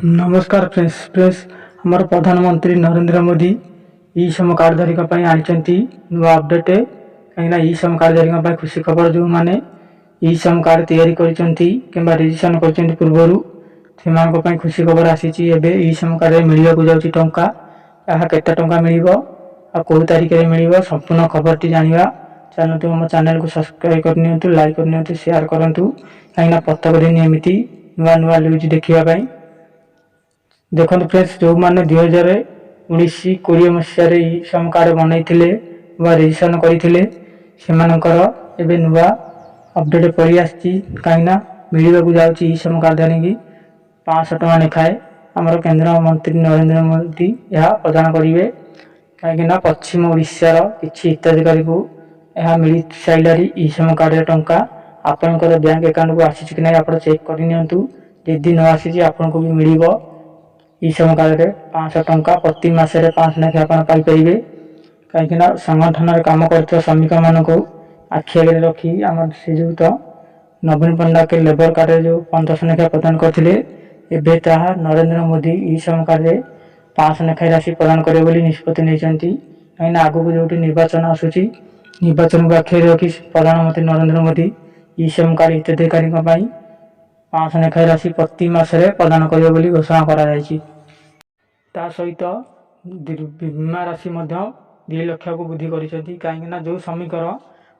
ନମସ୍କାର friends. Friends, ଆମର ପ୍ରଧାନମନ୍ତ୍ରୀ ନରେନ୍ଦ୍ର ମୋଦି ଇ ଶ୍ରମ କାର୍ଡ଼ଧାରୀଙ୍କ ପାଇଁ ଆଣିଛନ୍ତି ନୂଆ ଅପଡ଼େଟ୍। କାହିଁକିନା ଇ ଶ୍ରମ କାର୍ଡ଼ଧାରୀଙ୍କ ପାଇଁ ଖୁସି ଖବର। ଯେଉଁମାନେ ଇ ଶ୍ରମ କାର୍ଡ଼ ତିଆରି କରିଛନ୍ତି କିମ୍ବା ରେଜିଷ୍ଟ୍ରେସନ୍ କରିଛନ୍ତି ପୂର୍ବରୁ, ସେମାନଙ୍କ ପାଇଁ ଖୁସି ଖବର ଆସିଛି। ଏବେ ଇ ଶ୍ରମ କାର୍ଡ଼ରେ ମିଳିବାକୁ ଯାଉଛି ଟଙ୍କା। ଏହା କେତେ ଟଙ୍କା ମିଳିବ ଆଉ କେଉଁ ତାରିଖରେ ମିଳିବ, ସମ୍ପୂର୍ଣ୍ଣ ଖବରଟି ଜାଣିବା। ଚାଲନ୍ତୁ, ଆମ ଚ୍ୟାନେଲକୁ ସବସ୍କ୍ରାଇବ୍ କରିନିଅନ୍ତୁ, ଲାଇକ୍ କରିନିଅନ୍ତୁ, ସେୟାର କରନ୍ତୁ, କାହିଁକିନା ପ୍ରତ୍ୟେକ ଦିନ ଏମିତି ନୂଆ ନୂଆ ନ୍ୟୁଜ୍ ଦେଖିବା ପାଇଁ। ଦେଖନ୍ତୁ ଫ୍ରେଣ୍ଡସ୍, ଯେଉଁମାନେ 2019-20 ମସିହାରେ ଇ ଶ୍ରମ କାର୍ଡ଼ ବନେଇଥିଲେ ବା ରେଜିଷ୍ଟ୍ରେସନ୍ କରିଥିଲେ, ସେମାନଙ୍କର ଏବେ ନୂଆ ଅପଡ଼େଟ୍ ପଳେଇ ଆସିଛି। କାହିଁକିନା ମିଳିବାକୁ ଯାଉଛି ଇ ଶ୍ରମ କାର୍ଡ଼ଧାରୀକି 500 ଟଙ୍କା ଲେଖାଏଁ। ଆମର କେନ୍ଦ୍ର ମନ୍ତ୍ରୀ ନରେନ୍ଦ୍ର ମୋଦି ଏହା ପ୍ରଦାନ କରିବେ। କାହିଁକିନା ପଶ୍ଚିମ ଓଡ଼ିଶାର କିଛି ହିତାଧିକାରୀଙ୍କୁ ଏହା ମିଳି ସାରିଲାଣି ଇ ଶ୍ରମ କାର୍ଡ଼ରେ ଟଙ୍କା। ଆପଣଙ୍କର ବ୍ୟାଙ୍କ ଆକାଉଣ୍ଟକୁ ଆସିଛି କି ନାହିଁ, ଆପଣ ଚେକ୍ କରିନିଅନ୍ତୁ। ଯଦି ନ ଆସିଛି, ଆପଣଙ୍କୁ ବି ମିଳିବ ଇ ଶ୍ରମ କାର୍ଡ଼ରେ 500 ଟଙ୍କା। ପ୍ରତି ମାସରେ 500 ଲେଖାଏଁ ଆପଣ ପାଇପାରିବେ। କାହିଁକିନା ସଂଗଠନରେ କାମ କରୁଥିବା ଶ୍ରମିକମାନଙ୍କୁ ଆଖି ଆଗରେ ରଖି ଆମର ଶ୍ରୀଯୁକ୍ତ ନବୀନ ପଟ୍ଟନାୟକ ଲେବର କାର୍ଡ଼ରେ ଯେଉଁ 1500 ଲେଖାଏଁ ପ୍ରଦାନ କରିଥିଲେ, ଏବେ ତାହା ନରେନ୍ଦ୍ର ମୋଦି ଇ ଶ୍ରମ କାର୍ଡ଼ରେ 500 ଲେଖାଏଁ ରାଶି ପ୍ରଦାନ କରିବେ ବୋଲି ନିଷ୍ପତ୍ତି ନେଇଛନ୍ତି। କାହିଁକିନା ଆଗକୁ ଯେଉଁଠି ନିର୍ବାଚନ ଆସୁଛି, ନିର୍ବାଚନକୁ ଆଖିରେ ରଖି ପ୍ରଧାନମନ୍ତ୍ରୀ ନରେନ୍ଦ୍ର ମୋଦି ଇ ଶ୍ରମ କାର୍ଡ଼ ହିତାଧିକାରୀଙ୍କ ପାଇଁ 500 ଲେଖାଏଁ ରାଶି ପ୍ରତି ମାସରେ ପ୍ରଦାନ କରିବେ ବୋଲି ଘୋଷଣା କରାଯାଇଛି। ତା ସହିତ ବୀମା ରାଶି ମଧ୍ୟ 2 ଲକ୍ଷକୁ ବୃଦ୍ଧି କରିଛନ୍ତି। କାହିଁକିନା ଯେଉଁ ଶ୍ରମିକର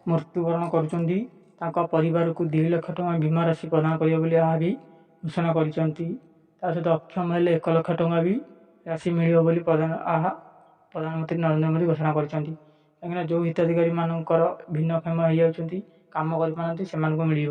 ମୃତ୍ୟୁବରଣ କରୁଛନ୍ତି, ତାଙ୍କ ପରିବାରକୁ 2 ଲକ୍ଷ ଟଙ୍କା ବୀମା ରାଶି ପ୍ରଦାନ କରିବେ ବୋଲି ଏହା ବି ଘୋଷଣା କରିଛନ୍ତି। ତା ସହିତ ଅକ୍ଷମ ହେଲେ 1 ଲକ୍ଷ ଟଙ୍କା ବି ରାଶି ମିଳିବ ବୋଲି ପ୍ରଧାନମନ୍ତ୍ରୀ ନରେନ୍ଦ୍ର ମୋଦି ଘୋଷଣା କରିଛନ୍ତି। କାହିଁକିନା ଯେଉଁ ହିତାଧିକାରୀମାନଙ୍କର ଭିନ୍ନକ୍ଷମ ହେଇଯାଉଛନ୍ତି, କାମ କରିପାରୁନାହାନ୍ତି, ସେମାନଙ୍କୁ ମିଳିବ।